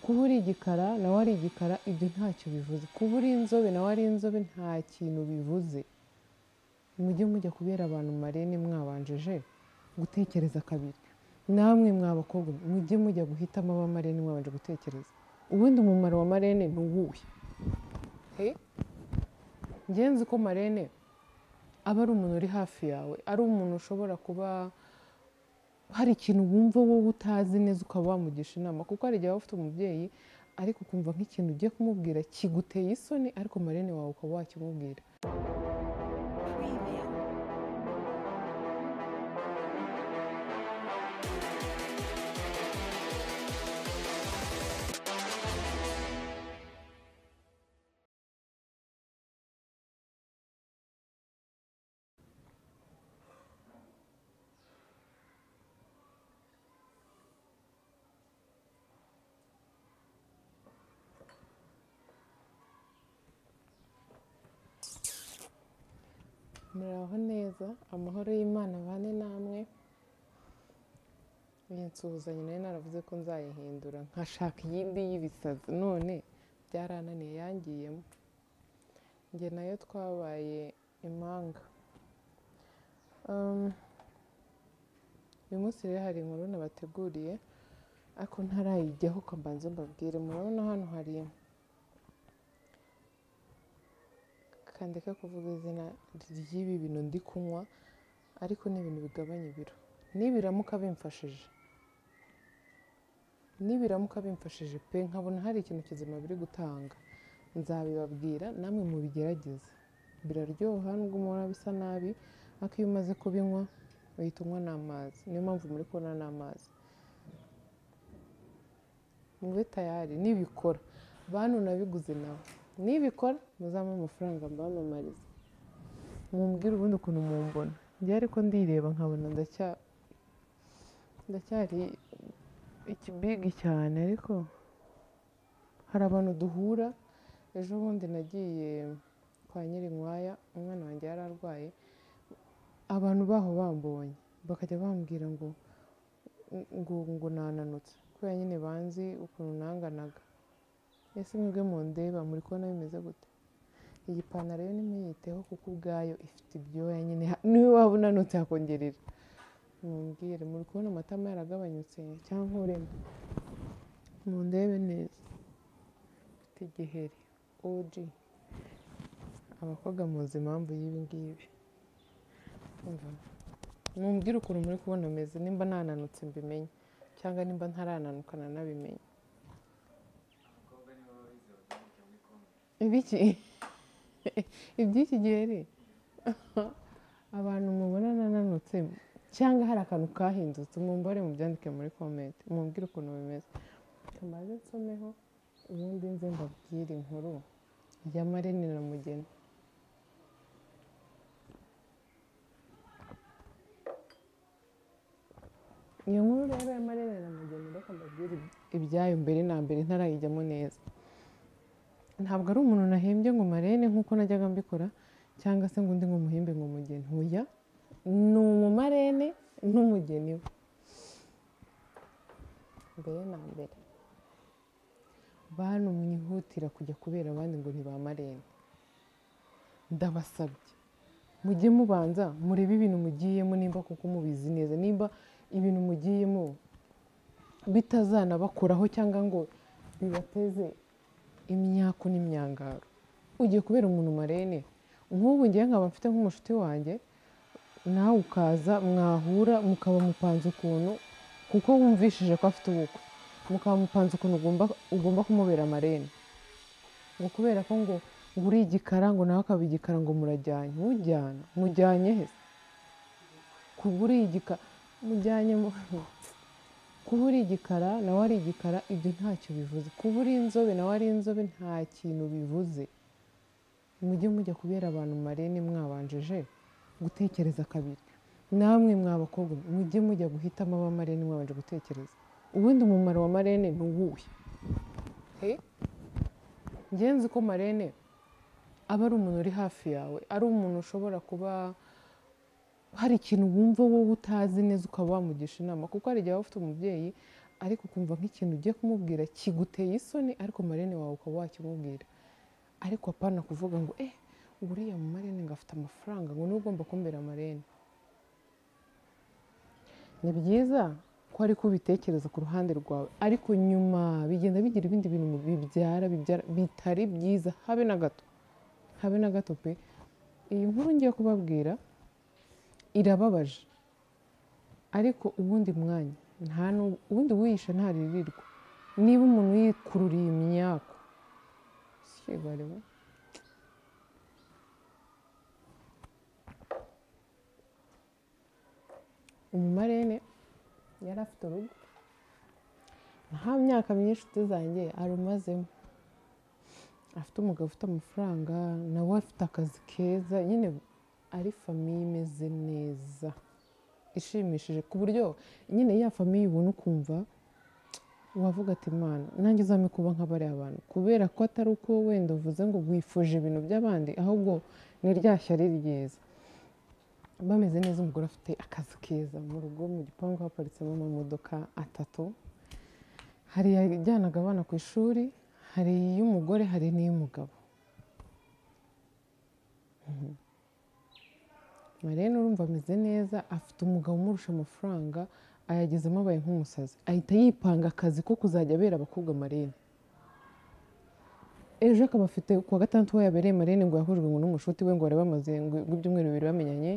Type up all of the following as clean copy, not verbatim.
Kuba uri igikara nawe ari igikara, ibyo ntacyo bivuze. Kuba uri inzobe nawe ari inzobe, nta kintu bivuze. Mujye mujya kubera abantu marene mwabanjije gutekereza kabiri. Namwe mwa bakobwa mujye mujya guhitamo abamarene mwabanje gutekereza. Ubundi umumaro wa marene ni uwuhe? Njye nzi ko marene aba ari umuntu uri hafi yawe, ari umuntu ushobora kuba hari ikintu wumva wowe utazi neza ukaba wamugisha inama, kuko hari igihe waba ufite umubyeyi ariko ukumva nk'ikintu ugiye kumubwira kiguteye isoni, ariko marene wawe ukaba wakimubwira. Muraho neza, amahoro y'Imana abane namwe. Iyi nsuhuzanyo nari naravuze ko nzayihindura nkashaka iyindi y'ibisazi, none byarananiye, yangiyemo. Njye nayo twabaye impanga. Uyu munsi rero hari inkuru nabateguriye ariko ntarayijyaho ko mbanze mbabwire. Murabona hano hari, kandeka kuvuga izina ry'ibi bintu ndi kunywa, ariko ni ibintu bigabanya ibiro. Nibiramuka bimfashije pe, nkabona hari ikintu kizima biri gutanga, nzabibabwira namwe mubigerageze. Biraryoha nubwo mubona bisa nabi, ariko iyo umaze kubinywa uhita unywa n'amazi. Niyo mpamvu muri kubona n'amazi. Mube tayari nibikora, bantu nabiguze nabo nibikora muzampe amafaranga mbamamarize, mumbwire ubundi ukuntu mumbona. Njye ariko ndireba nkabona ndacyari ikibigi cyane, ariko hari abantu duhura. Ejo bundi nagiye kwa Nyirinkwaya, umwana wanjye yari arwaye, abantu baho bambonye bakajya bambwira ngo ngo ngo nananutse, kubera nyine banzi ukuntu nanganaga. Ese mwebwe mundeba muri kubona bimeze gute? Iyi pantaro yo nimuyiteho kuko ubwayo ifite ibyoya nyine, niyo waba unanutse hakongerera. Mumbwire, muri kubona amatama yaragabanyutse cyangwa nkuremo? Mundebe neza, mfite igiheri OG. Abakobwa muzi impamvu y'ibi ngibi. Mumbwire ukuntu muri kubona ameze, nimba nananutse mbimenye cyangwa nimba ntarananuka nanabimenye. Ibiki iby'iki giheri abantu mubona nananutse cyangwa hari akantu kahindutse, mumbare mubyandike muri comment, mumbwire ukuntu bimeze. Mbanze nsomeho ubundi nze mbabwire inkuru ya Marene na Mugeni. Iyo nkuru rero ya Marene na Mugeni, reka mbabwire ibyayo mbere na mbere ntarayijyamo neza. Ntabwo ari umuntu nahembye ngo marene nk'uko najyaga mbikora, cyangwa se ngo undi ngo muhembe ngo mugeni. Oya, ni umumarene n'umugeni we. Mbere na mbere, bantu mwihutira kujya kubera abandi ngo ntibamarene, ndabasabye mujye mubanza murebe ibintu mugiyemo nimba kuko mubizi neza, nimba ibintu mugiyemo bitazanabakoraho cyangwa ngo bibateze imyaku n'imyangaro. Ugiye kubera umuntu marene, nk'ubu ngiye nkaba mfite nk'umushuti wanjye, nawe ukaza mwahura mukaba mupanze ukuntu, kuko wumvishije ko afite ubukwe, mukaba mupanze ukuntu ugomba kumubera marene, ngo kubera ko ngo uri igikara ngo nawe akaba igikara ngo murajyanye. Mujyana mujyanye he? Kuba uri igikara mujyanye, kuba uri igikara nawe ari igikara, ibyo ntacyo bivuze. Kuba uri inzobe nawe ari inzobe, nta kintu bivuze. Mujye mujya kubera abantu marene mwabanjije gutekereza kabiri. Namwe mwa bakobwa mujye mujya guhitamo abamarene mwabanje gutekereza. Ubundi umumaro wa marene ni uwuhe? Njye nzi ko marene aba ari umuntu uri hafi yawe, ari umuntu ushobora kuba hari ikintu wumva wowe utazi neza ukaba wamugisha inama, kuko hari igihe waba ufite umubyeyi ariko ukumva nk'ikintu ugiye kumubwira kiguteye isoni, ariko marene wawe ukaba wakimubwira. Ariko apana kuvuga ngo uriya marene ngo afite amafaranga ngo niwe ugomba kumbera marene. Ni byiza ko ariko ubitekereza ku ruhande rwawe, ariko nyuma bigenda bigira ibindi bintu bibyara bitari byiza habe na gato, habe na gato pe. Iyi nkuru ngiye kubabwira irababaje, ariko ubundi mwanya nta ubundi wiyisha ntaririrwa. Niba umuntu yikururiye imyako sibareba umumarene yari afite urugo, nta myaka myinshi inshuti zanjye arumazemo, afite umugabo ufite amafaranga, nawe afite akazi keza, nyine ari famiye imeze neza ishimishije, ku buryo nyine ya famiye ubona ukumva wavuga ati Imana nanjye uzame kuba nka bariya bantu, kubera ko atari uko wenda uvuze ngo wifuje ibintu by'abandi, ahubwo ni rya shyari ryiza. Bameze neza, umugore afite akazi keza, mu rugo mu gipangu haparitsemo amamodoka 3, hari iyajyanaga abana ku ishuri, hari iy'umugore, hari n'iy'umugabo. Marene urumva ameze neza, afite umugabo umurusha amafaranga, ayagezemo abaye nk'umusazi, ahita yipanga akazi ko kuzajya abera abakobwa marene. Ejo akaba afite kuwa gatandatu we yabereye marene ngo yahujwe ngo n'umushuti we, ngo bari bamaze ngo ibyumweru 2 bamenyanye,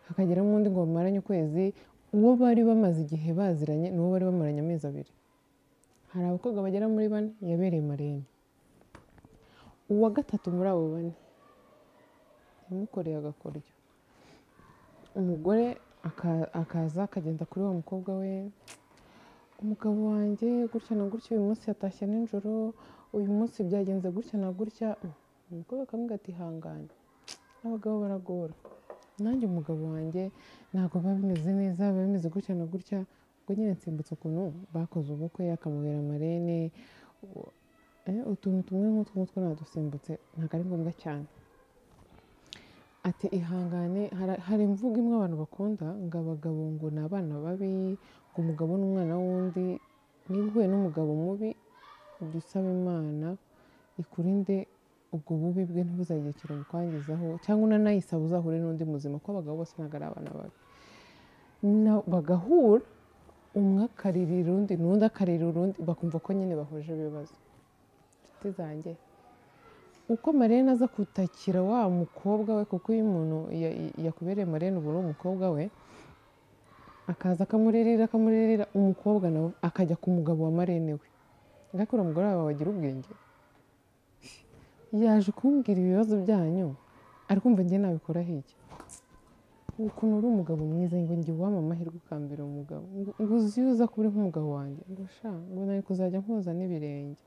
hakageramo undi ngo bamaranye ukwezi, uwo bari bamaze igihe baziranye n'uwo bari bamaranye amezi 2. Hari abakobwa bagera muri 4 yabereye marene. Uwa gatatu muri abo 4 yamukoreye agakoryo. Umugore akaza akagenda kuri wa mukobwa we, umugabo wanjye gutya na gutya, uyu munsi yatashye nijoro, uyu munsi byagenze gutya na gutya. Umukobwa akamubwira ati hangane, abagabo baragora, nanjye umugabo wanjye ntabwo biba bimeze neza, biba bimeze gutya na gutya. Ubwo nyine nsimbutse ukuntu bakoze ubukwe akamubera marene, utuntu tumwe nk'utwo ngutwo nadusimbutse, ntabwo ari ngombwa cyane. Ati ihangane, hari imvugo imwe abantu bakunda ngo abagabo ngo ni abana babi, ngo umugabo n'umwana w'undi. Niba uhuye n'umugabo mubi, ujya usaba Imana ikurinde ubwo bubi bwe, ntibuzagire ikintu bukwangizaho, cyangwa unanayisaba uzahure n'undi muzima, kuko abagabo bose ntabwo ari abana babi. Bagahura umwe akaririra undi n'undi akaririra undi, bakumva ko nyine bahuje ibibazo. Inshuti zanjye, uko marene aza kutakira wa mukobwa we, kuko iyo umuntu yakubereye marene ubu ari umukobwa we, akaza akamuririra akamuririra, umukobwa nawe akajya ku mugabo wa marene we. Ngakora umugore wawe wagira ubwenge, yaje kumbwira ibibazo byanyu, ari kumva njye nabikora iki? Ukuntu uri umugabo mwiza, ngo njye wampa amahirwe ukambera umugabo, ngo uzi uza kuba uri nk'umugabo wanjye, ngo sha ngo nari kuzajya nkoza n'ibirenge.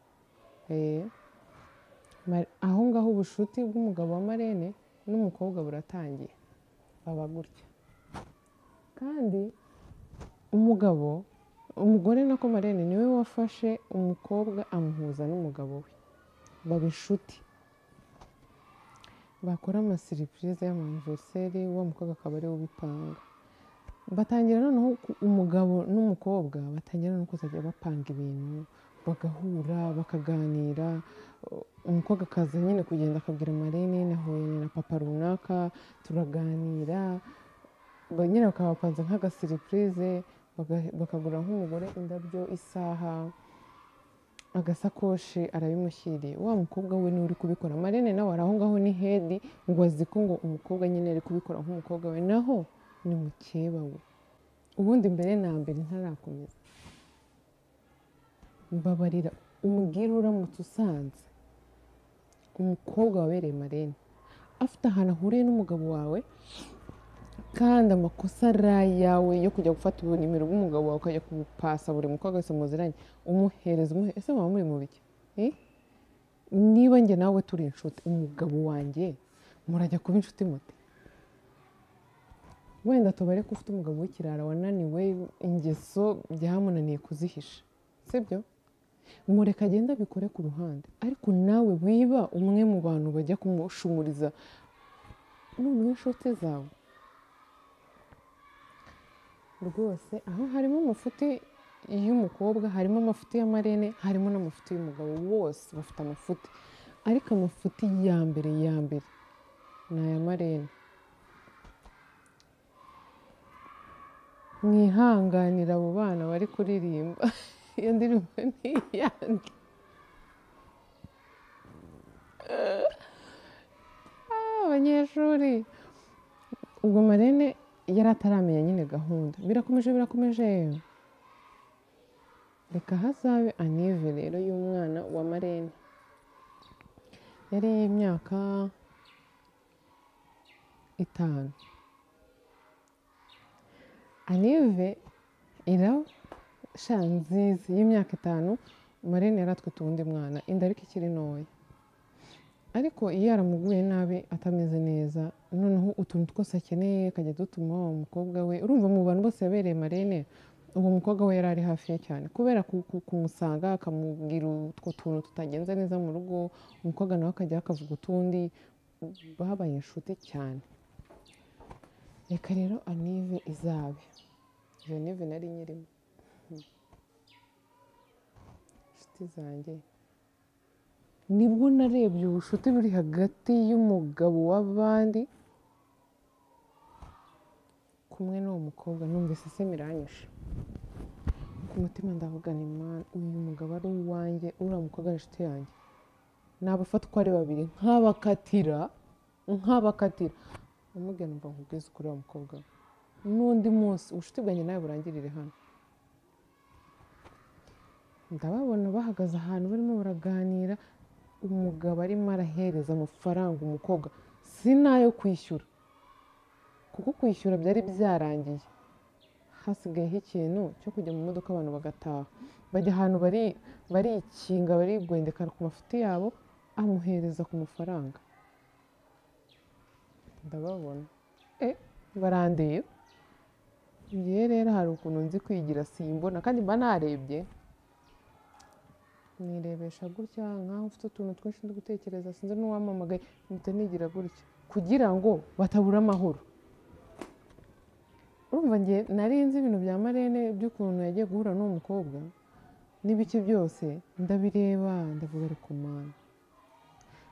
Aho ngaho ubushuti bw'umugabo wa marene n'umukobwa buratangiye, baba gutya. Kandi umugabo, umugore nako marene niwe wafashe umukobwa amuhuza n'umugabo we, baba inshuti, bakora amasiripurize y'amaniveriseri, wa mukobwa akaba ariwe ubipanga. Batangira noneho umugabo n'umukobwa batangira no kuzajya bapanga ibintu, bagahura bakaganira. Umukobwa akaza nyine kugenda akabwira marene nahuye na papa runaka turaganira, nyine bakabapanza nk'agasiripurize, bakagura nk'umugore indabyo, isaha, agasakoshi, arabimushyiriye. Wa mukobwa we niwe uri kubikora, marene nawe ari aho ngaho ni hedi, ngo azi ko ngo umukobwa nyine ari kubikora nk'umukobwa we, naho ni mukeba we. Ubundi mbere na mbere ntarakomeza, mbabarira umbwire, uramutse usanze umukobwa wabereye marene afite ahantu ahuriye n'umugabo wawe, kandi amakosa ari ayawe yo kujya gufata ubunimero bw'umugabo wawe ukajya kubupasa buri mukobwa wese muziranye, umuhereza ese muba muri mu biki? Niba njye nawe turi inshuti, umugabo wanjye murajya kuba inshuti mute? Wenda tubare ko ufite umugabo w'ikirara wananiwe, ingeso byamunaniye kuzihisha, sibyo? Mureka agenda abikore ku ruhande, ariko nawe wiba umwe mu bantu bajya kumushumuriza noneho inshuti zawe. Rwose aho harimo umufuti y'umukobwa, harimo amafuti ya marene, harimo n'amafuti y'umugabo, bose bafite amafuti, ariko amafuti ya mbere ni aya marene. Mwihanganira abo bana bari kuririmba iyo ndirimbo ni iyanjye. Abanyeshuri. Ubwo marene yari ataramenya nyine gahunda, birakomeje. Reka hazabe anive rero y'umwana wa marene, yari y'imyaka 5. Anive iraba sha nziza y'imyaka 5, marene yari atwite uwundi mwana, inda ariko ikiri ntoya, ariko iyo yaramuguye nabi atameze neza, noneho utuntu twose akeneye akajya dutuma wa mukobwa we. Urumva mu bantu bose yabereye marene, uwo mukobwa we yari ari hafi ye cyane, kubera kumusanga akamubwira utwo tuntu tutagenze neza mu rugo, umukobwa nawe akajya akavuga utundi, babaye inshuti cyane. Reka rero anive izabe, iyo nive nari nyirimo. Inshuti zanjye, nibwo narebye ubushuti buri hagati y'umugabo w'abandi kumwe n'uwo mukobwa, numvise se miranyishe ku mutima, ndavuga ni Mana, uyu mugabo ari uwanjye, uriya mukobwa ari inshuti yanjye, nabafata uko ari babiri nkabakatira. Namubwiye numva nkubwize ukuri wa mukobwa, n'undi munsi ubushuti bwanjye nawe burangirire hano. Ndababona bahagaze ahantu barimo baraganira, umugabo arimo arahereza amafaranga umukobwa, si n'ayo kwishyura, kuko kwishyura byari byarangiye, hasigayeho ikintu cyo kujya mu modoka abantu bagataha, bajya ahantu barikinga, barigwendekana ku mafuti yabo, amuhereza ku mafaranga. Ndababona barandeba. Ngewe rero hari ukuntu nzi kwigira simbona, kandi mba narebye, nirebesha gutya nkaho mfite utuntu twinshi ndi gutekereza, sinzi n'uwampamagaye, mpita nigira gutya kugira ngo batabura amahoro. Urumva nge nari nzi ibintu bya marene by'ukuntu yagiye guhura n'uwo mukobwa n'ibiki byose, ndabireba ndavuga ariko Mana,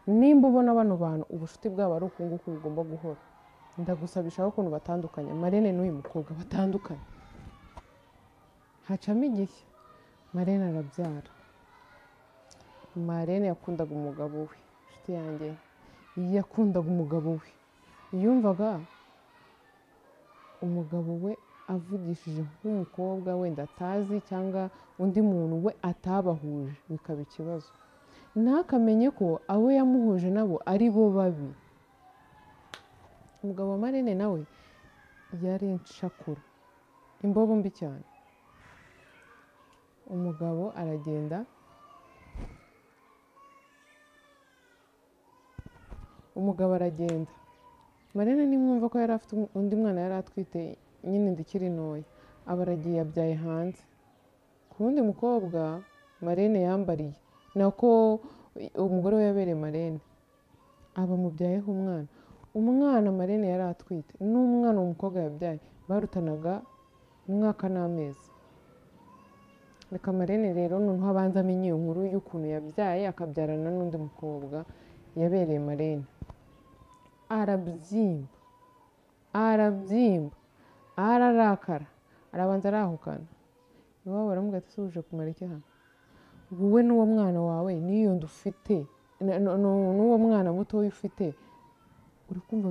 nimba ubona bano bantu ubushuti bwabo ari uku nguku bugomba guhora, ndagusabisha ukuntu batandukanye, marene n'uyu mukobwa batandukanye. Hacamo igihe marene arabyara. Marene yakundaga umugabo we, inshuti yanjye yakundaga umugabo we, yumvaga umugabo we avugishije nk'umukobwa wenda atazi cyangwa undi muntu we atabahuje bikaba ikibazo, ntakamenye ko abo yamuhuje nabo ari bo babi. Umugabo wa marene nawe yari inshakura, imbobo mbi cyane. Umugabo aragenda, marene nimwumva ko yari afite undi mwana yari atwite nyine inda ikiri ntoya, aba aragiye yabyaye hanze ku wundi mukobwa marene yambariye, nako umugore we yabereye marene, aba amubyayeho umwana. Umwana marene yari atwite n'umwana uwo mukobwa yabyaye barutanaga umwaka n'amezi. Reka marene rero noneho abanza amenye iyo nkuru y'ukuntu yabyaye akabyarana n'undi mukobwa yabereye marene, arabyimba, ararakara, arabanza arahukana. Iwabo baramubwira ati ese uje kumara iki hano? Wowe n'uwo mwana wawe n'iyo nda ufite, n'uwo mwana mutoya ufite, uri kumva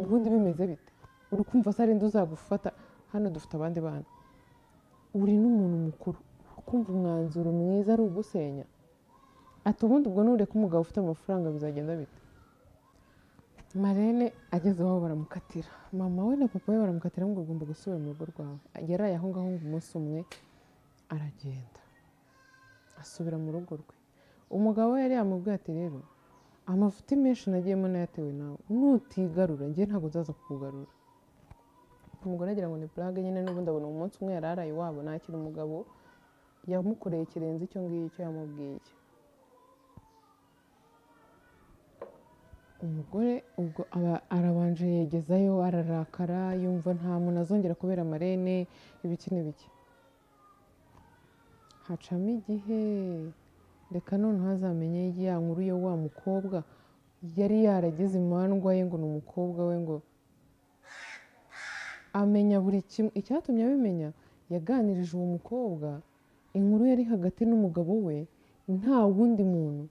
ubundi bimeze bite? Uri kumva se ari nde uzagufata? Hano dufite abandi bana, uri n'umuntu mukuru, kumva umwanzuro mwiza ari ugusenya. Ati ubundi ubwo nureka umugabo ufite amafaranga bizagenda bite? Marene ageze iwabo baramukatira, mama we na papa we baramukatira ngo ugomba gusubira mu rugo rwawe. Yaraye aho ngaho ngo umunsi umwe aragenda asubira mu rugo rwe. Umugabo we yari yamubwiye ati rero amafuti menshi nagiyemo nayatewe nawe, nutigarura njye ntabwo nzaza kukugarura. Umugore agira ngo ni blague nyine, n'ubundi abona umunsi umwe yari araye iwabo ntakiri umugabo yamukoreye kirenze icyo ngicyo yamubwiye. Umugore ubwo arabanje yegezayo, ararakara, yumva nta muntu azongera kubera marene ibiki n'ibiki. Hacamo igihe, reka noneho azamenye ya nkuru yo wa mukobwa yari yaragize imandwa ye ngo ni umukobwa we, ngo amenya buri kimwe. Icyatumye abimenya, yaganirije uwo mukobwa inkuru yari hagati n'umugabo we, nta wundi muntu.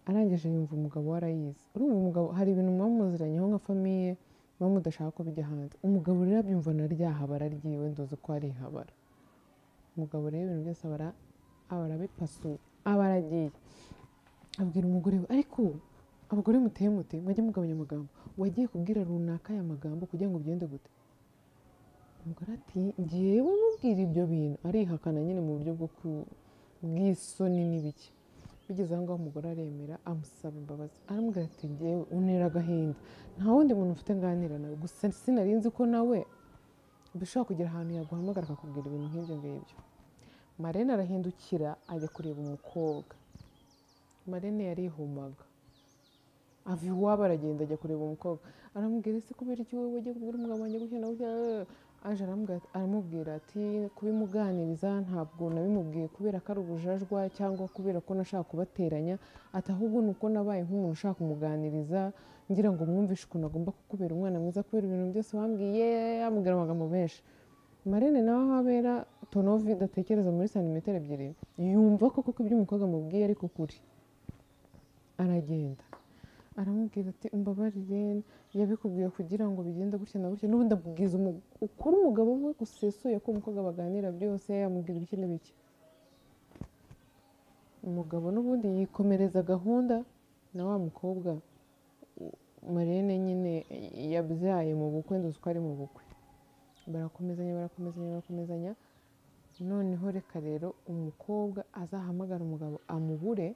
Arangije yumva umugabo we arayizi. Urumva umugabo hari ibintu muba muziranyeho nka famiye, muba mudashaka ko bijya hanze. Umugabo rero abyumva na rya habara ryiwe, nduzi ko ari ihabara. Umugabo rero ibintu byose aba arabipasuye, aba aragiye abwira umugore we, ariko abagore muteye mute, mwajya mugabanya amagambo, wagiye kubwira runaka aya magambo kugira ngo bigende gute? Umugore ati ngewe mubwira ibyo bintu, arihakana nyine mu buryo bwo bw'isoni n'ibiki. Bigeze aho ngaho umugore aremera, amusaba imbabazi, aramubwira ati ngewe untera agahinda, nta wundi muntu ufite nganira nawe, gusa sinari nzi ko nawe bishobora kugera ahantu yaguhamagara akakubwira ibintu nk'ibyo ngibyo. Marene arahindukira ajya kureba umukobwa. Marene yarihumaga, ava iwabo aragenda ajya kureba umukobwa, aramubwira ese kubera iki wowe wagiye kubwira umugabo wanjye gutya na gutya? Aje aramubwira ati kubimuganiriza ntabwo nabimubwiye kubera ko ari ubujajwa cyangwa kubera ko nashaka kubateranya, ati ahubwo ni uko nabaye nk'umuntu ushaka kumuganiriza ngira ngo mwumvishe ukuntu agomba kukubera umwana mwiza kubera ibintu byose wambwiye. Amubwira amagambo menshi. Marene nawe aho abera tonovi idatekereza muri santimetero ebyiri, yumva ko koko ibyo umukobwa amubwiye ariko kuri. Aragenda aramubwira ati umbabarire, yabikubwiye kugira ngo bigende gutya na gutya, n'ubundi amubwiza ukuri umugabo we gusesuye ko umukobwa baganira byose, amubwira ibiki n'ibiki. Umugabo n'ubundi yikomereza gahunda na wa mukobwa Marene nyine yabyaye mu bukwe, nduzi ko ari mu bukwe. Barakomezanya barakomezanya barakomezanya, noneho reka rero umukobwa azahamagara umugabo amubure,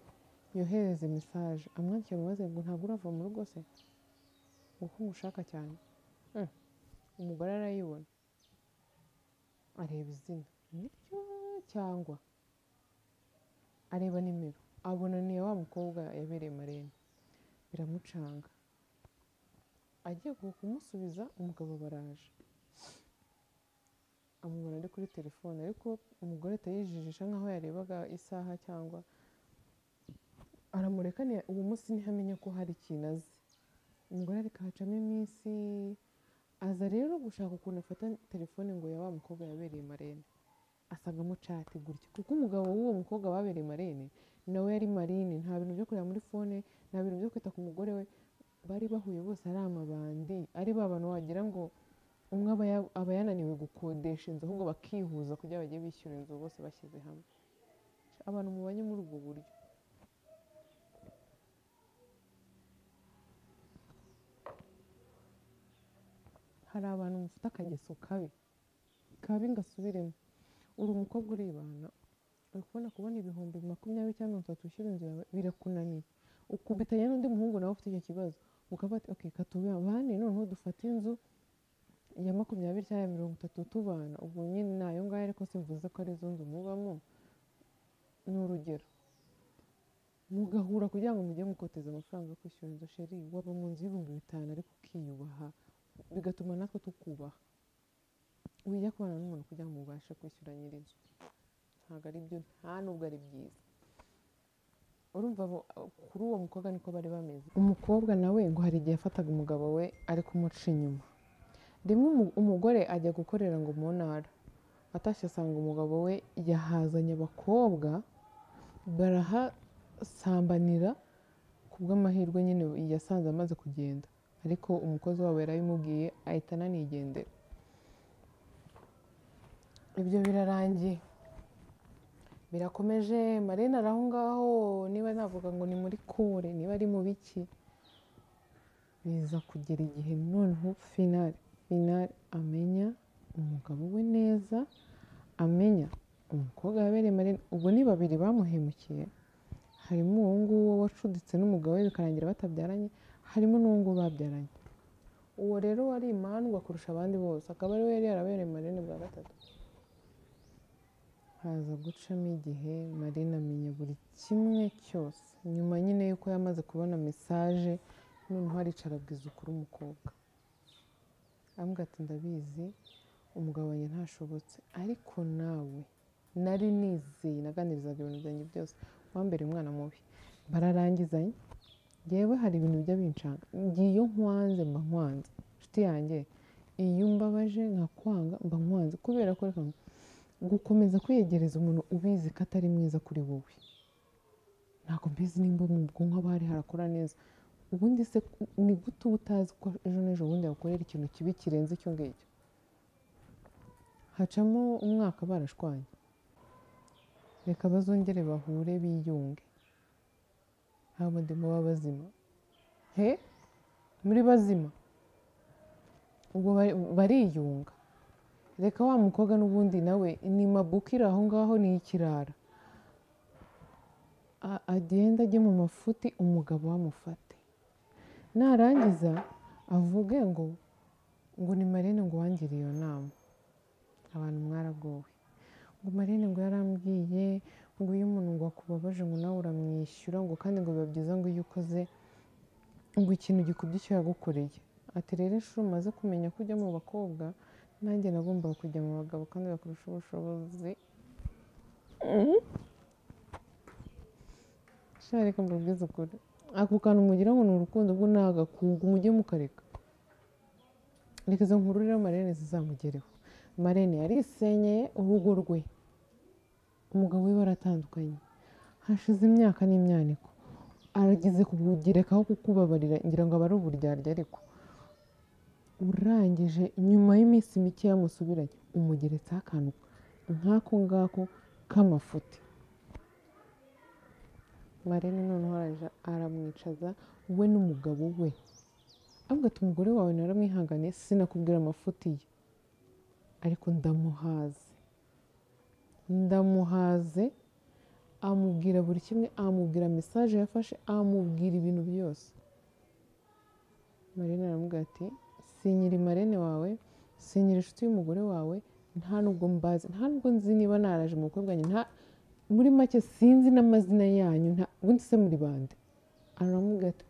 yohereze mesaje amwandikira amubaze ngo ntabwo urava mu rugo se, kuko ngushaka cyane. Umugore arayibona, areba izina niryo cyangwa areba nimero, abona ni wa mukobwa yabereye Marene, biramucanga. Agiye kumusubiza umugabo baraje, amubona ari kuri telefone, ariko umugore atayijijisha nkaho yarebaga isaha cyangwa aramureka. Uwo munsi ntihamenya ko hari ikintu azi. Umugore ariko hacamo iminsi, aza rero gushaka ukuntu afata telefone ngo ya wa mukobwa yabereye Marene, asangamo chat gutya, kuko umugabo w'uwo mukobwa babereye Marene nawe yari Marine, nta bintu byo kureba muri fone, nta bintu byo kwita ku mugore we, bari bahuye bose ari amabandi, ari ba bantu wagira ngo umwe aba yananiwe gukodesha inzu, ahubwo bakihuza kugira bajye bishyura inzu bose bashyize hamwe. Abantu mubanye muri ubwo buryo. Hari abantu mufite akageso kabi kabi, ngasubiremo. Uri umukobwa uribana, uri kubona 20,000 cyangwa 30 ushyira inzu yawe birakunaniye, ukubitanye n'undi muhungu nawe ufite icyo kibazo, mukavuga ati okay katubane noneho dufate inzu ya 20 cyangwa 30 tubana, ubwo nyine nayo ngayo, ariko simvuze ko ari zo nzu mubamo, ni urugero. Mugahura kugira ngo mujye mukoteza amafaranga yo kwishyura inzu. Sheri waba mu nzu y'5,000 ariko ukiyubaha, bigatuma natwe tukubaha. Ujya kubana n'umuntu kugira ngo mubashe kwishyura nyir'inzu, ntabwo ari byo, nta nubwo ari byiza. Urumva kuri uwo mukobwa niko bari bameze. Umukobwa nawe ngo hari igihe yafataga umugabo we ari kumuca inyuma. Rimwe umugore ajya gukorera ngo mu ntara, atashye asanga umugabo we yahazanye abakobwa barahasambanira, ku bw'amahirwe nyine yasanze amaze kugenda, ariko umukozi wabo yarabimubwiye ahita ananigendera. Ibyo birarangiye birakomeje. Marene ari aho ngaho, niba navuga ngo ni muri kore, niba ari mu biki, biza kugera igihe noneho finale amenya umugabo we neza, amenya umukobwa yabereye Marene. Ubwo ni babiri bamuhemukiye, harimo uwo nguwo wacuditse n'umugabo we bikarangira batabyaranye, harimo n'uwo nguwo babyaranye. Uwo rero wari imandwa kurusha abandi bose, akaba ari we yari yarabereye Marene bwa gatatu. Haza gucamo igihe, Marine amenya buri kimwe cyose. Nyuma nyine yuko yamaze kubona mesaje, noneho aricara abwiza ukuri umukobwa, aramubwira ati ndabizi umugabo wanjye ntashobotse, ariko nawe Nari nizeye, naganirizaga ibintu byanjye byose, wambere umwana mubi. Bararangizanye. Yewe hari ibintu bijya bincanga, iyo nkwanze mba nkwanze inshuti yanjye, iyo mbabaje nkakwanga mba nkwanze, kubera ko reka gukomeza kwiyegereza umuntu ubizi ko atari mwiza kuri wowe, ntabwo mbizi nimba mu bwonko haba hari harakora neza. Ubundi se ni gute uba utazi ko ejo n'ejo bundi yagukorera ikintu kibi kirenze icyo ngicyo? Hacamo umwaka barashwanye, reka bazongere bahure biyunge. Ntabwo ndimo bazima, he muri bazima, ubwo bariyunga. Reka wa mukobwa n'ubundi nawe ni mabukira aho ngaho, ni ikirara, agenda ajye mu mafuti, umugabo amufate, narangiza avuge ngo ni Marene ngo wangiriye iyo nama. Abantu mwaragowe, ngo Marene ngo yarambwiye ngo iyo umuntu ngo akubabaje ngo nawe uramwishyura, ngo kandi ngo biba byiza ngo iyo ukoze ngo ikintu gikubye icyo yagukoreye. Ati rero inshuro umaze kumenya ko ujya mu bakobwa, nanjye nagombaga kujya mu bagabo kandi bakurusha ubushobozi. Sha reka mbabwize ukuri, ako kantu mugira ngo ni urukundo, ubwo ni agakungu, mujye mukareka. Reka izo nkuru rero Marene zizamugereho. Marene yarisenyeye urugo rwe, umugabo we baratandukanye, hashize imyaka n'imyaniko, arageze kugerekaho kukubabarira, ngira ngo aba ari uburyarya, ariko urangije nyuma y'iminsi mike yamusubiranye, umugeretseho akantu nk'ako ngako k'amafuti. Marene noneho araje aramwicaza we n'umugabo we, avuga ati umugore wawe naramwihanganiye, sinakubwira amafuti ye, ariko ndamuhaze, ndamuhaze. Amubwira buri kimwe, amubwira mesaje yafashe, amubwira ibintu byose. Marene aramubwira ati sinyiri Marene wawe, sinyiri inshuti y'umugore wawe, nta nubwo mbazi, nta nubwo nzi niba naraje mu bukwe bwanyu, nta muri make sinzi n'amazina yanyu, ubundi se muri bande? Aramubwira ati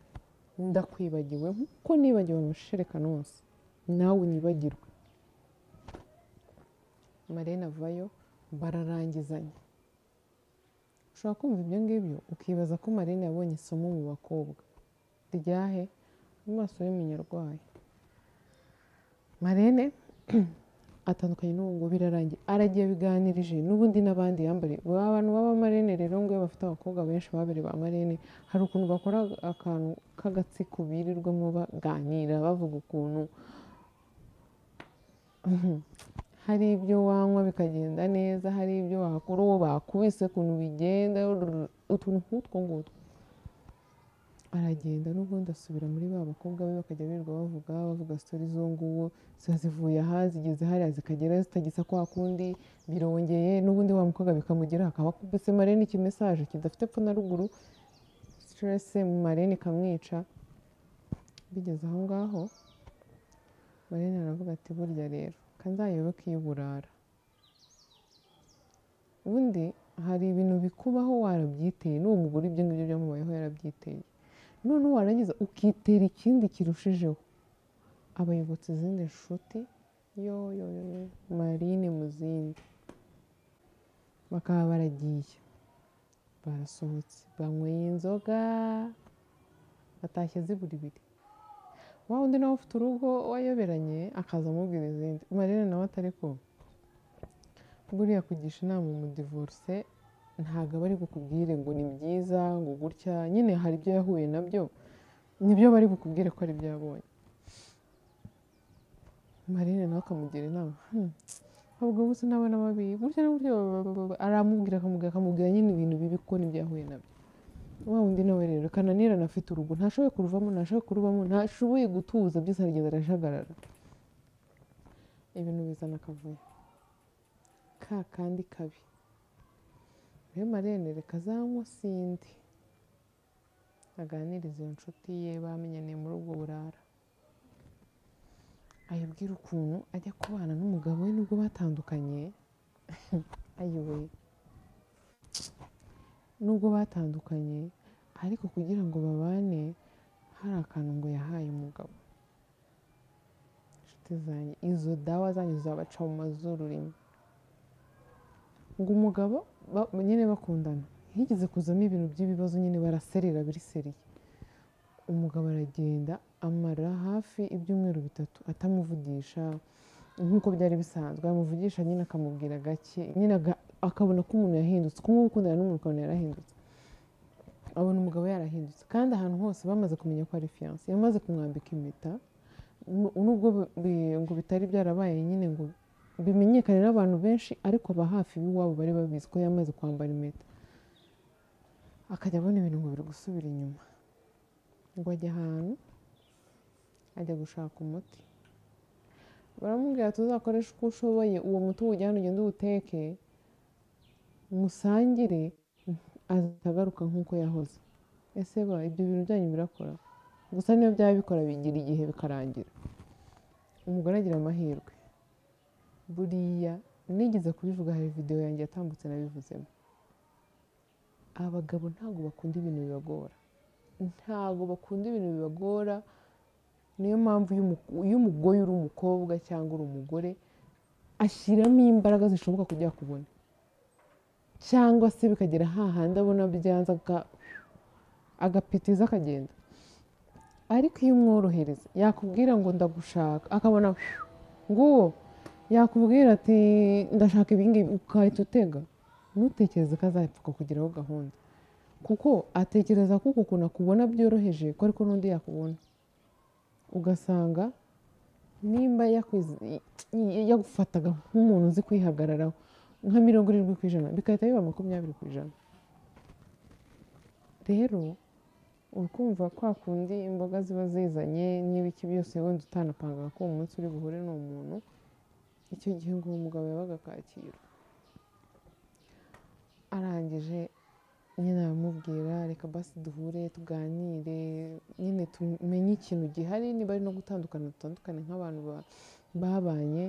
ndakwibagiwe nkuko nibagiwe amashereka nonse, nawe unyibagirwe. Marene avayo, bararangizanya. Ushobora kumva ibyo ngibyo ukibaza ko Marene yabonye isomo mu bakobwa ryahe? Amaso y'umunyarwayi. Marene atandukanye n'uwo ngo birarangiye, aragiye biganirije n'ubundi n'abandi yambariye. Abantu baba Marene rero ngo iyo bafite abakobwa benshi babiri ba Marene, hari ukuntu bakora akantu k'agatsiko birirwamo baganira, bavuga ukuntu hari ibyo wanywa bikagenda neza, hari ibyo wakora uwo bakubise ukuntu bigenda, utuntu nk'utwo ngutwo. Aragenda n'ubundi asubira muri ba bakobwa be, bakajya birirwa bavuga sitori z'uwo nguwo, ziba zivuye aha zigeze hariya, zikagera zitagisa kwa kundi, birongeye n'ubundi wa mukobwa bikamugeraho, akaba akubise Marene ikimesaje kidafite epfo na ruguru, stress Marene ikamwica. Bigeze aho ngaho Marene aravuga ati burya rero kanzayoboke iy'uburara. Ubundi hari ibintu bikubaho warabyiteye, n'uwo mugore ibyo ngibyo byamubayeho yarabyiteye, noneho warangiza ukitera ikindi kirushijeho. Abayobotse izindi nshuti, yo yo yo Marine mu zindi, bakaba baragiye barasohotse, banyweye inzoga, batashye zibura ibiri. Wa wundi nawe ufite urugo wayoberanye akaza amubwira izindi. Marene nawe atari ko buriya kugisha inama umudivorce ntabwo aba ari bukubwire ngo ni byiza ngo gutya, nyine hari ibyo yahuye nabyo, nibyo bari bukubwire ko ari ibyo yabonye. Marene nawe akamugira inama, ubwo bose n'abana babi gutya na gutya, aramubwira akamubwira nyine ibintu bibi ko nibyo yahuye nabyo. Wa wundi nawe rero kananirana afite urugo, ntashoboye kuruvamo, ntashoboye kurubamo, ntashoboye gutuza, byose aragenda arajagarara, ibintu bizana akavuyo ka kandi kabi. Rero Marene reka azanywa sindi, aganiriza iyo nshuti ye bamenyaniye muri ubwo burara, ayibwira ukuntu ajya kubana n'umugabo we nubwo batandukanye, ayiwe nubwo batandukanye, ariko kugira ngo babane hari akantu ngo yahaye umugabo. Inshuti zanjye, izo dawa zanyu zabaca mu mazuru rimwe. Ngo umugabo nyine bakundana higeze kuzamo ibintu by'ibibazo nyine, baraserera biriseriye. Umugabo aragenda amara hafi ibyumweru 3 atamuvugisha nk'uko byari bisanzwe, amuvugisha nyine akamubwira gake nyine, akabona ko umuntu yahindutse. Kumwe gukundana n'umuntu ukabona yarahindutse, abona umugabo yarahindutse. Kandi ahantu hose bamaze kumenya ko ari fiancé, yamaze kumwambika impeta, nubwo ngo bitari byarabaye nyine ngo bimenyekane n'abantu benshi, ariko aba hafi b'iwabo bari babizi ko yamaze kwambara impeta. Akajya abona ibintu ngo biri gusubira inyuma, ngo ajya ahantu ajya gushaka umuti, baramubwira tuzakoresha uko ushoboye uwo muti uwujyane ugende uwuteke musangire, azagaruka nk'uko yahoze. Ese ba ibyo bintu byanyu birakora? Gusa niyo byaba bikora bigira igihe bikarangira. Umugore agira amahirwe. Buriya nigeze kubivuga, hari video yanjye yatambutse nabivuzemo. Abagabo ntabwo bakunda ibintu bibagora, ntabwo bakunda ibintu bibagora. Niyo mpamvu iyo umugoye uri umukobwa cyangwa uri umugore, ashyiramo imbaraga zishoboka kugira kubona, cyangwa se bikagera hahandi abona byanze agapitiza akagenda. Ariko iyo umworohereza, yakubwira ngo ndagushaka, akabona nguwo, yakubwira ati ndashaka ibingibi, ukahita utega. Ntutekereze ko azapfa kukugiraho gahunda, kuko atekereza ko uku kuntu akubona byoroheje ko ariko n'undi yakubona. Ugasanga nimba yagufataga nk'umuntu uzi kwihagararaho nka 70%, bigahita biba 20%. Rero ukumva kwa kundi imboga ziba zizanye n'ibiki byose, wenda utanapangaga ko uwo munsi uri buhure n'uwo muntu. Icyo gihe ngo uwo mugabo yabaga Kacyiru, arangije nyine aramubwira reka basi duhure tuganire nyine tumenye ikintu gihari, niba ari no gutandukana dutandukane nk'abantu babanye,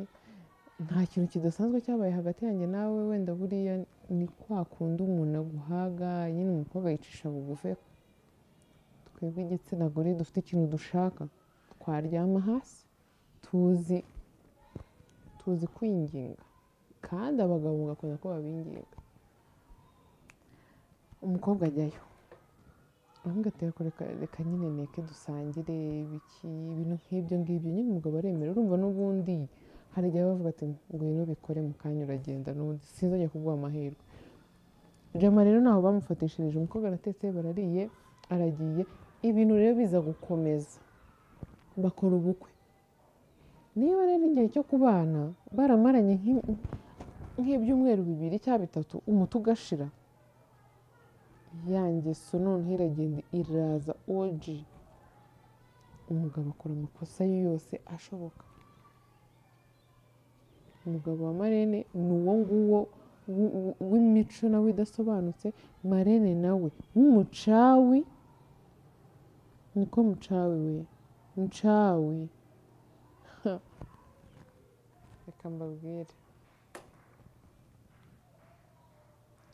nta kintu kidasanzwe cyabaye hagati yanjye nawe. Wenda buriya ni kwa kundi umuntu aguhaga nyine, umukobwa yicisha bugufi. Twebwe igitsina gore dufite ikintu dushaka, twaryama hasi tuzi kwinginga, kandi abagabo mugakunda ko babinginga. Umukobwa ajyayo avuga ati reka nyine neke dusangire ibiki, ibintu nk'ibyo ngibyo nyine. Umugabo aremera. Urumva n'ubundi hari igihe bavuga ati ngwino ubikore mu kanya uragenda, n'ubundi sinzongera kuguha amahirwe. Jama rero ntaho bamufatishirije, umukobwa aratetse barariye aragiye. Ibintu rero biza gukomeza, bakora ubukwe. Niba rero igihe cyo kubana baramaranye nk'ibyumweru 2 cyangwa 3, umuti ugashira, ya ngeso noneho iragenda iraza oji. Umugabo akora amakosa ye yose ashoboka. Umugabo wa Marene ni uwo nguwo w'imico nawe idasobanutse. Marene nawe w'umucawi, niko mucawi we mucawi. Reka mbabwire,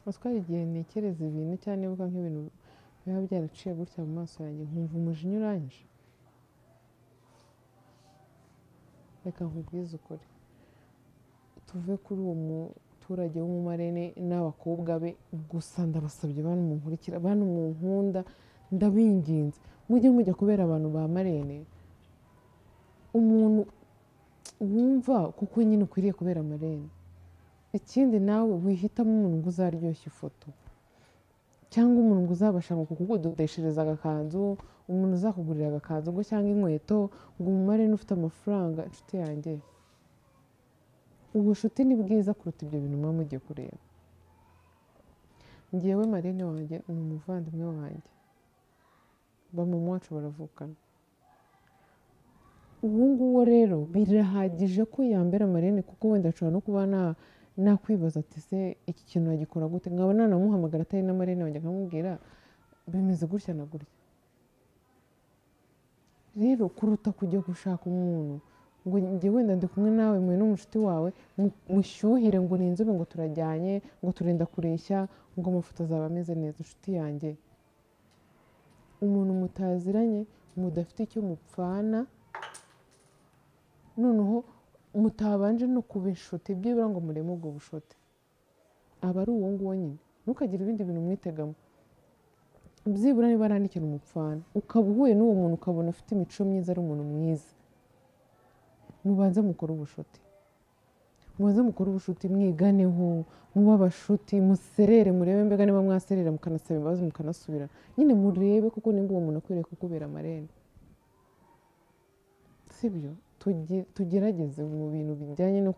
utwara igihe ntekereza ibintu cyangwa nibuka nk'ibintu biba byaraciye gutya mu maso yanjye, nkumva umujinya urangije. Reka nkubwize ukuri, tuve kuri uwo muturage w'umumarene n'abakobwa be gusa. Ndabasabye bantu munkurikira, bantu munkunda, ndabinginze mujye mujya kubera abantu ba marene umuntu wumva kuko nyine ukwiriye kubera marene. Ikindi nawe wihitamo umuntu ngo uzaryoshya ifoto, cyangwa umuntu ngo uzabasha kukudodeshereza agakanzu, umuntu uzakugurira agakanzu ngo cyangwa inkweto, ngo umumarene ufite amafaranga. Inshuti yanjye, ubushuti ni bwiza kuruta ibyo bintu muba mugiye kureba. Njyewe marene wanjye ni umuvandimwe wanjye, ba mama wacu baravukana. Ubu nguwo rero birahagije ko yambera marene, kuko wenda ashobora no kuba nakwibaza ati se iki kintu nagikora gute, nkaba nanamuhamagara atari na marene wanjye nkamubwira bimeze gutya na gutya. Rero kuruta kujya gushaka umuntu ngo njye wenda ndi kumwe nawe mwe n'umushuti wawe mushyuhire ngo ni inzobe ngo turajyanye ngo turenda kureshya ngo amafoto azaba ameze neza. Inshuti yanjye, umuntu mutaziranye mudafite icyo mupfana, noneho mutabanje no kuba inshuti byibura ngo mureme ubwo bushuti, Aba ari uwo nguwo nyine, ntukagire ibindi bintu umwitegamo. Byibura niba nta n'ikintu mupfana, ukaba uhuye n'uwo muntu ukabona afite imico myiza, ari umuntu mwiza, mubanze mukore ubushuti, mubanze mukore ubushuti, mwiganeho, mube abashuti, muserere, murebe mbega niba mwaserera mukanasaba imbabazi mukanasubira nyine, murebe kuko nimba uwo muntu akwiriye kukubera marene, sibyo? Tugerageze mu bintu bijyanye no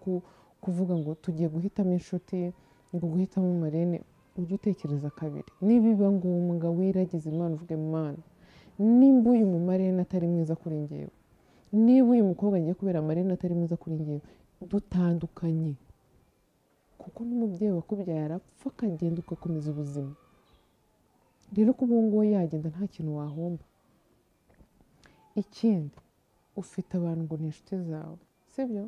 kuvuga ngo tugiye guhitamo inshuti, ngo guhitamo marene, ujye utekereza kabiri. Nibiba ngombwa wiragize Imana, uvuge Imana, nimba uyu mumarene atari mwiza kuri njyewe, niba uyu mukobwa ngiye kubera marene atari mwiza kuri njyewe, dutandukanye. Kuko n'umubyeyi wakubyaye arapfa akagenda ugakomeza ubuzima. Rero kuba uwo nguwo yagenda nta kintu wahomba. Ikindi, ufite abantu ngo ni inshuti zawe, sibyo?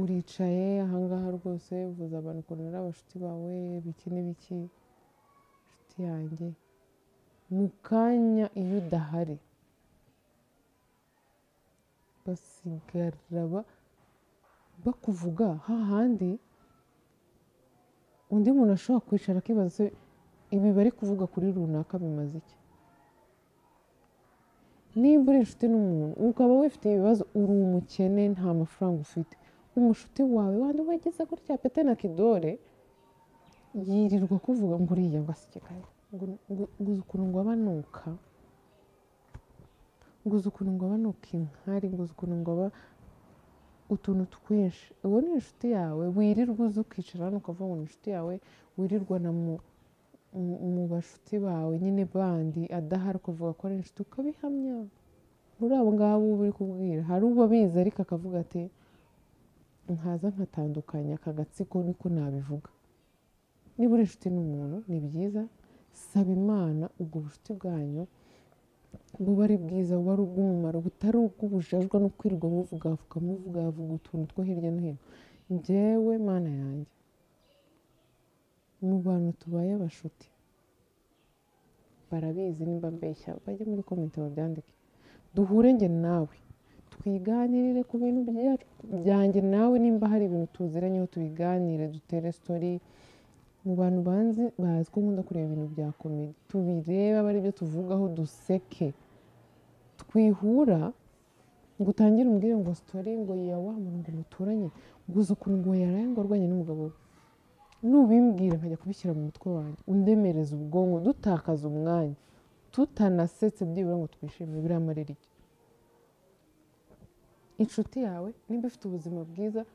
Uricaye ahangaha rwose uvuze abantu ukuntu ari abashuti bawe, biki n'ibiki, inshuti yanjye, mu kanya iyo udahari basigara bakuvuga hahandi undi muntu ashobora kwicara akibaza se ibi bari kuvuga kuri runaka bimaze iki? Nimba uri inshuti n'umuntu ukaba wifitiye ibibazo, uri umukene nta mafaranga ufite, umushuti wawe wandi wagize gutya pete na kidore yirirwa kuvuga ngo uriya ngo asikaye, ngo uzi ukuntu ngo abanuka, ngo uzi ukuntu ngo abanuka inkari, ngo uzi ukuntu ngo aba utuntu twinshi. Uwo ni inshuti yawe wirirwa uzi ukicara hano ukavuga ngo ni inshuti yawe, wirirwa na mu bashuti bawe nyine bandi adahari ukavuga ko ari inshuti ukabihamya. Muri abo ngabo uba uri kubwira hari uba abizi ariko akavuga ati nkaza nkatandukanya aka gatsiko niko nabivuga. Niba uri inshuti n'umuntu ni byiza, saba Imana ubwo bucuti bwanyu buba ari bwiza, buba ari ubw'umumaro, butari ubw'ubujajwa no kwirirwa muvugavuga muvugavuga utuntu two hirya no hino. Njyewe Mana yanjye, mu bantu tubaye abashuti barabizi, nimba mbeshya bajye muri comment babyandike, duhure njye nawe twiganirire ku bintu byanjye nawe, nimba hari ibintu tuziranyeho tubiganire, dutere story. Mu bantu banzi bazi ko nkunda kureba ibintu bya comedy, tubirebe abe aribyo tuvugaho, duseke. Twihura ngo utangire umbwire ngo story ngo ya wa muntu ngo muturanye, ngo uzi ukuntu ngo yaraye ngo arwanye n'umugabo we, nubimbwira nkajya kubishyira mu mutwe wanjye, undemereza ubwonko, dutakaza umwanya tutanasetse byibura ngo twishime, biramarira iki? Inshuti yawe nimba ifite ubuzima bwiza,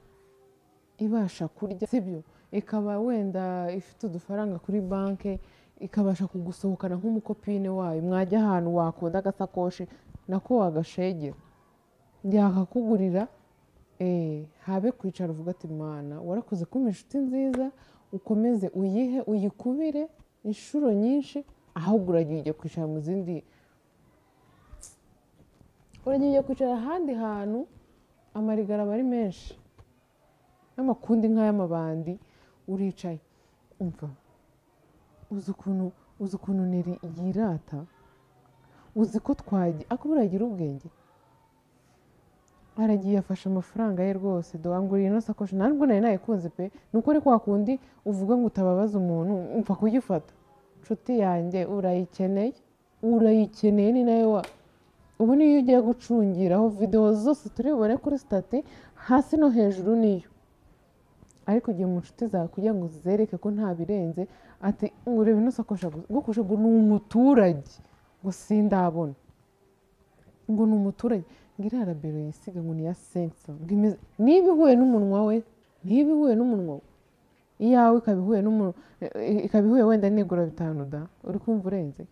ibasha kurya, sibyo, ikaba wenda ifite udufaranga kuri banke, ikabasha kugusohokana nk'umukopine wayo, mwajya ahantu wakunda agasakoshi nako wagashegera, yakakugurira, habe kwicara uvuga ati Mana warakoze kumpa inshuti nziza, ukomeze uyihe uyikubire inshuro nyinshi, ahubwo uragiye ujya kwicara mu zindi, uragiye ujya kwicara ahandi hantu amarigara aba ari menshi n'amakundi nk'ay'amabandi, uricaye umva uzi ukuntu Neri yirata, uzi ko twagiye ako buragira ubwenge, aragiye afashe amafaranga ye rwose, dore ino sakoshi ntabwo nari nayikunze pe, nuko ari kwa kundi uvuga ngo utababaza umuntu umva kuyifata, inshuti yanjye urayikeneye, urayikeneye ni nayo wa ubu niyo ugiye gucungiraho videwo zose turi bubone kuri stati hasi no hejuru niyo, ariko ugiye mu nshuti zawe kugira ngo zereke ko nta birenze, ati urebe ino sakoshi gukusha ngo ni umuturage ngo sindabona ngo ni umuturage, ngo iriya rabero yisiga ngo ni iya sensa, ngo imeze niba ihuye n'umunwa we, niba ihuye n'umunwa we, iyawe ikaba ihuye n'umunwa, ikaba ihuye wenda nigura 5 da, uri kumva urenze.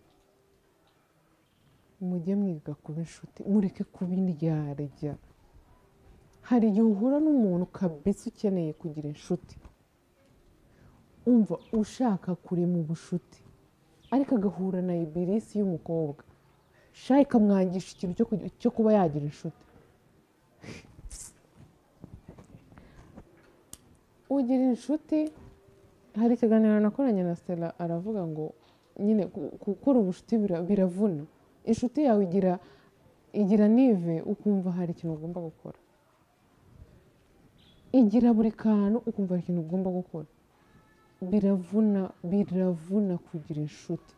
Mujye mwiga kuba inshuti, mureke kuba indyarya. Hari igihe uhura n'umuntu kabisa ukeneye kugira inshuti, umva ushaka kurema ubushuti, ariko agahura na ibirisi y'umukobwa sha ikamwangisha ikintu cyo kuba yagira inshuti. Ugira inshuti, hari ikiganiro nakoranye na Stella aravuga ngo nyine gukora ubushuti biravuna. Inshuti yawe igira nive ukumva hari ikintu ugomba gukora, igira buri kantu ukumva hari ikintu ugomba gukora. Biravuna, biravuna kugira inshuti.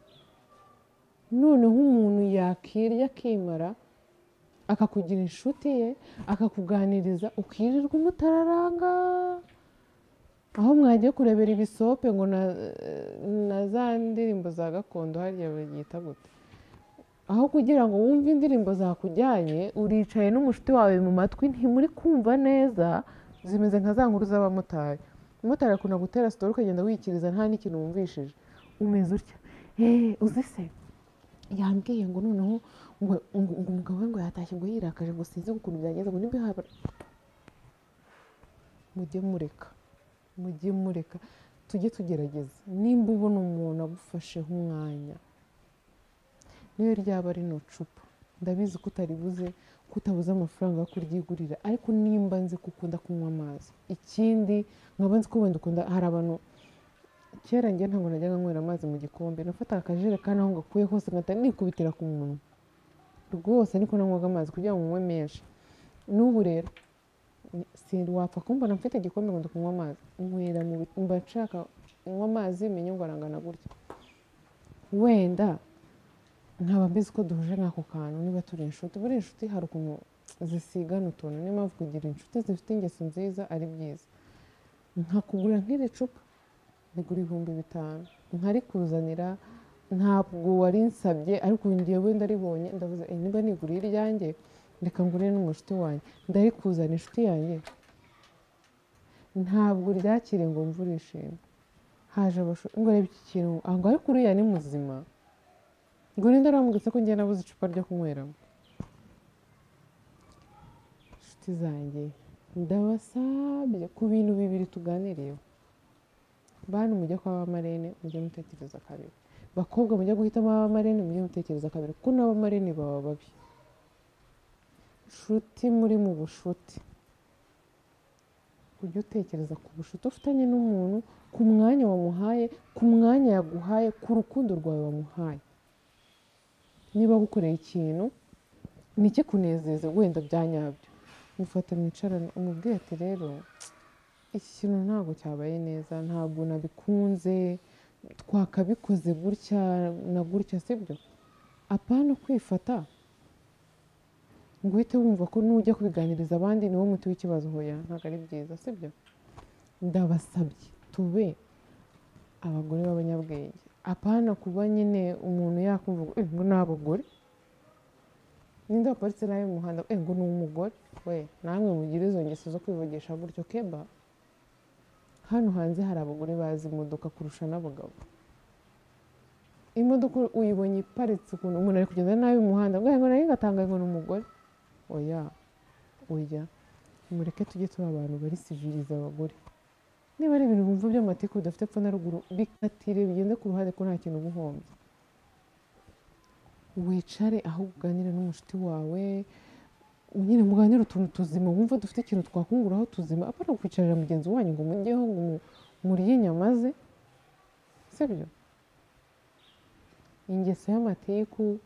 Noneho umuntu yakirya akimara akakugira inshuti ye, akakuganiriza, ukirirwa umutararanga aho mwagiye kurebera ibisope ngo na za ndirimbo za gakondo harya babyita gute, aho kugira ngo wumve indirimbo zakujyanye uricaye n'umushuti wawe mu matwi ntimuri kumva neza, zimeze nka za nkuru z'abamotari. Umumotari akunda gutera sitori ukagenda wikiriza nta n'ikintu wumvishije, umeze utya, uzi se yambwiye ngo noneho ngo umugabo we ngo yatashye ngo yirakaje ngo sinzi ukuntu byagenze ngo nibwo haba. Mujye mureka, mujye mureka, tujye tugerageza. Nimba ubona umuntu agufasheho umwanya, niyo ryaba rino cupa, ndabizi ko utaribuze, ko utabuze amafaranga yo kuryigurira, ariko nimba nzi ko ukunda kunywa amazi, ikindi nkaba nzi ko wenda ukunda, hari abantu kera njye ntabwo najyaga nywera amazi mu gikombe, nafataga akajerekani aho ngakuye hose nkahita nikubitira ku munwa rwose, niko nanywaga amazi kugira ngo nywe menshi. N'ubu rero wapfa kumbona mfite igikombe ngo kunywa amazi, nywera mba nshaka kunywa amazi menye ngo arangana gutya, wenda nkaba mbizi ko duhuje nk'ako kantu. Niba turi inshuti, buri inshuti hari ukuntu zisigana utuntu, niyo mpamvu kugira inshuti zifite ingeso nziza ari byiza. Nkakugura nk'iri cupa rigura 5000, nkarikuzanira, ntabwo wari nsabye ariko ngewe ndaribonye ndavuze niba niguriye iryanjye reka ngurire n'umushuti wanjye, ndarikuzana inshuti yanjye, ntabwo ryakire ngo mve urishimye. Haje ngo reba iki kintu ngo ariko uriya ni muzima, ngo ninde aramubwitse ko njye nabuze icupa ryo kunyweramo. Inshuti zanjye ndabasabye ku bintu bibiri tuganiriyeho, bantu mujya kwa bamarene mujye mutekereza kabiri, bakobwa mujya guhitamo abamarene mujye mutekereza kabiri, kuko n'abamarene baba babi. Nshuti muri mu bushuti, ujye utekereza ku bushuti ufitanye n'umuntu, ku mwanya wamuhaye, ku mwanya yaguhaye, ku rukundo rwawe wamuhaye. Niba gukoreye ikintu ntikikunezeze wenda bya nyabyo, mufate mwicarane umubwire ati rero iki kintu ntabwo cyabaye neza, ntabwo nabikunze, twakabikoze gutya na gutya, sibyo? Apana kwifata ngo uhite wumva ko nujya kubiganiriza abandi niwo muti w'ikibazo, hoya ntabwo ari byiza, sibyo? Ndabasabye tube abagore b'abanyabwenge, apana kuba nyine umuntu yakumva ngo ni abagore, ninde waparitse nawe mu muhanda ngo ni umugore, we namwe mugire izo ngeso zo kwivugisha gutyo. Keba hano hanze hari abagore bazi imodoka kurusha n'abagabo. Imodoka uyibonye iparitse ukuntu umuntu ari kugenda nabi mu muhanda ngo nayo ngatanga ngo ni umugore, oya oya, mureke tujye tuba abantu bari siviliza abagore. Niba ari ibintu bumva by'amatiku bidafite epfo na ruguru, bikatire bigende ku ruhande ko nta kintu uba uhombye. Wicare aho uganira n'umushuti wawe, nyine muganire utuntu tuzima wumva dufite ikintu twakunguraho tuzima, apana kwicarira mugenzi wanyu ngo mujyeho ngo murye inyama ze, sibyo? Ingeso y'amatiku,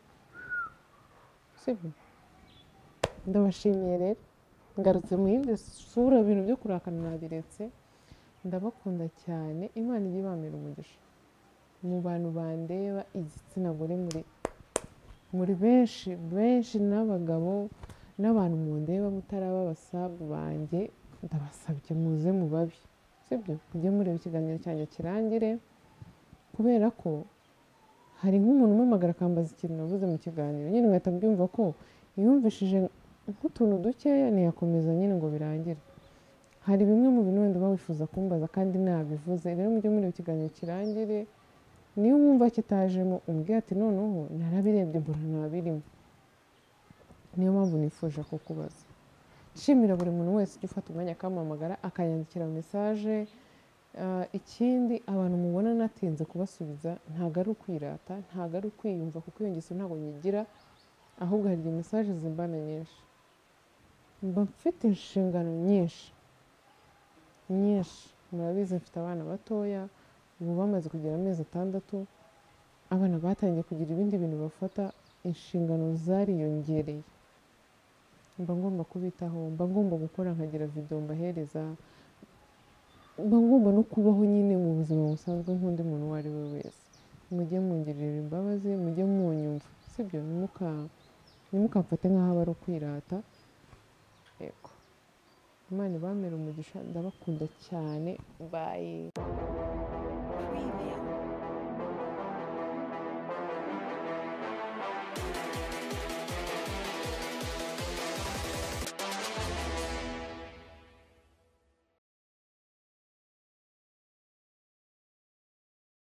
sibyo? Ndabashimiye rero, ngarutse mu yindi sura, ibintu byo kurakana nabiretse. Ndabakunda cyane, Imana ijye ibamera umugisha. Mu bantu bandeba igitsina gore muri benshi benshi, n'abagabo n'abantu mundeba mutaraba abasabu banjye, ndabasabye muze mubabi, sibyo? Mujye mureba ikiganiro cyanjye kirangire, kubera ko hari nk'umuntu umpamagara akambaza ikintu navuze mu kiganiro, nyine ngahita mbyumva ko yumvishije nk'utuntu dukeya ntiyakomeza nyine ngo birangire. Hari bimwe mu bintu wenda uba wifuza kumbaza kandi nabivuze, rero mujye mureba ikiganiro kirangire, niyo wumva kitajemo umbwire ati noneho narabirebye mbona ntabirimo, niyo mpamvu nifuje kukubaza. Nshimira buri muntu wese ujya ufata umwanya akampamagara akanyandikira mesaje. Ikindi abantu mubona natinze kubasubiza ntabwo ari ukwirata, ntabwo ari ukwiyumva, kuko iyo ngeso ntabwo nyigira, ahubwo hari igihe mesaje zimbana nyinshi, mba mfite inshingano nyinshi nyinshi. Murabizi mfite abana batoya, ubu bamaze kugira amezi 6, abana batangiye kugira ibindi bintu bafata, inshingano zariyongereye, mba ngomba kubitaho, mba ngomba gukora nkagira video mbahereza. Mba ngomba no kubaho nyine mu buzima busanzwe nk'undi muntu uwo ari we wese. Mujye mungirira imbabazi, mujye munyumva, sibyo? Ntimukamfate nk'aho aba ari ukwirata. Yego, Imana ibamere umugisha, ndabakunda cyane, bye.